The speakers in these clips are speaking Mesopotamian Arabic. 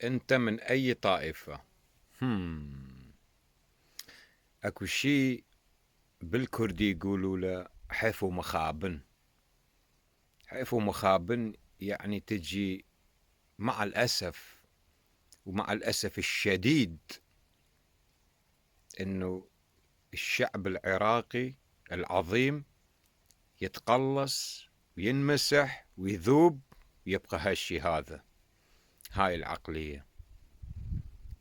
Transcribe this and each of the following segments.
أنت من أي طائفة؟ أكو شي بالكردي يقولوا له حيف ومخابن. حيف ومخابن يعني تجي مع الأسف، ومع الأسف الشديد، إنه الشعب العراقي العظيم يتقلص وينمسح ويذوب، ويبقى هالشي هذا، هاي العقلية.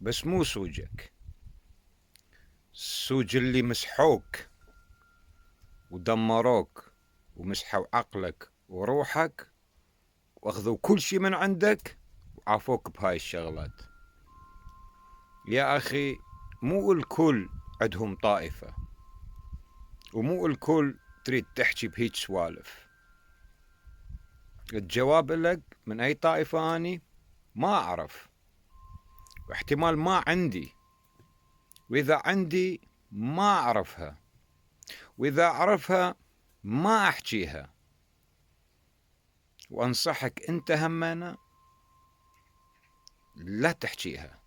بس مو سوجك، سوج اللي مسحوك ودمروك ومسحوا عقلك وروحك واخذوا كل شي من عندك وعافوك بهاي الشغلات. يا أخي، مو الكل عندهم طائفة، ومو الكل تريد تحكي بهيج سوالف. الجواب لك من أي طائفة أني ما أعرف، واحتمال ما عندي، وإذا عندي ما أعرفها، وإذا أعرفها ما أحكيها. وأنصحك أنت همنا لا تحكيها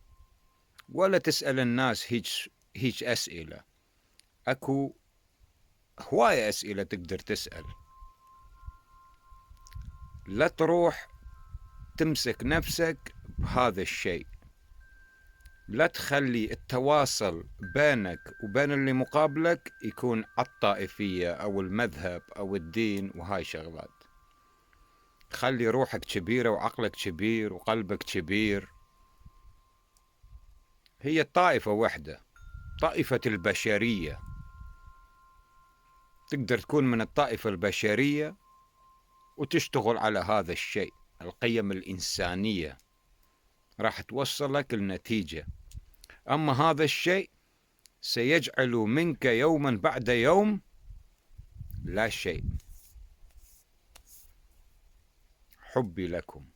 ولا تسأل الناس هيج أسئلة. أكو هواية أسئلة تقدر تسأل. لا تروح تمسك نفسك بهذا الشيء. لا تخلي التواصل بينك وبين اللي مقابلك يكون عالطائفية أو المذهب أو الدين وهاي شغلات. خلي روحك كبيرة وعقلك كبير وقلبك كبير. هي طائفة واحدة، طائفة البشرية. تقدر تكون من الطائفة البشرية وتشتغل على هذا الشيء، القيم الإنسانية، راح توصلك النتيجة. أما هذا الشيء سيجعل منك يوما بعد يوم لا شيء. حبي لكم.